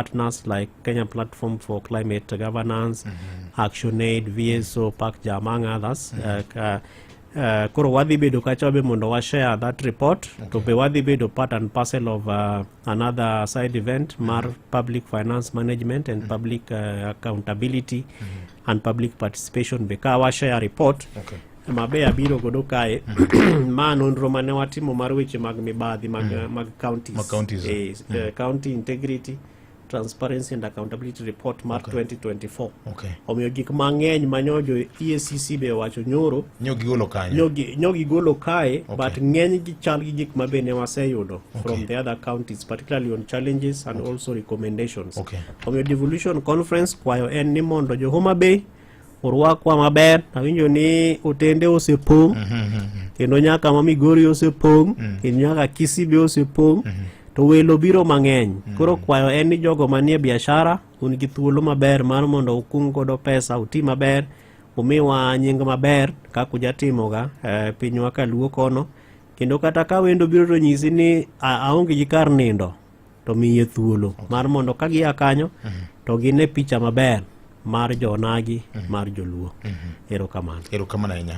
Partners like Kenya Platform for Climate Governance, ActionAid, VSO, PACJA, among others. Koro wadhi bedo kacha be mondo wa share that report. To be wadhi bedo part and parcel of another side event mar public finance management and public accountability and public participation be ka wa share report mabe abiro godo kae. Ma nonro mane watimo mar weche mag mibadhi mag counties. Mag counties. County Integrity, Transparency and Accountability Report mar 2024. Omiyo gik mang'eny manyojo EACC be owacho nyoro Nyo gigolo kanyo. Nyo gigolo kae. But ng'eny gi chal gi gik ma be ne waseyudo from the other counties, particularly on challenges and also recommendations. Omiyo devolution conference, kwayo en ni mondo jo Homa Bay orwakwa maber. Awinjo ni otende osepong' kendo nyaka ma Migori osepong', kendo nyaka Kisii be osepong', to welo biro mang'eny. Koro kwayo en ni jogo manie biashara, un gi thuolo maber mar mondo ukung godo pesa, uti maber, umiwa nying maber kaka ujatimoga pinywa kaluo kono. Kendo kata ka wendo biro to nyisi ni aonge gi kar nindo, to miye thuolo mar mondo ka gia kanyo to gine picha maber mar jonagi mar joluo. Erokamano. Erokamano ahinya.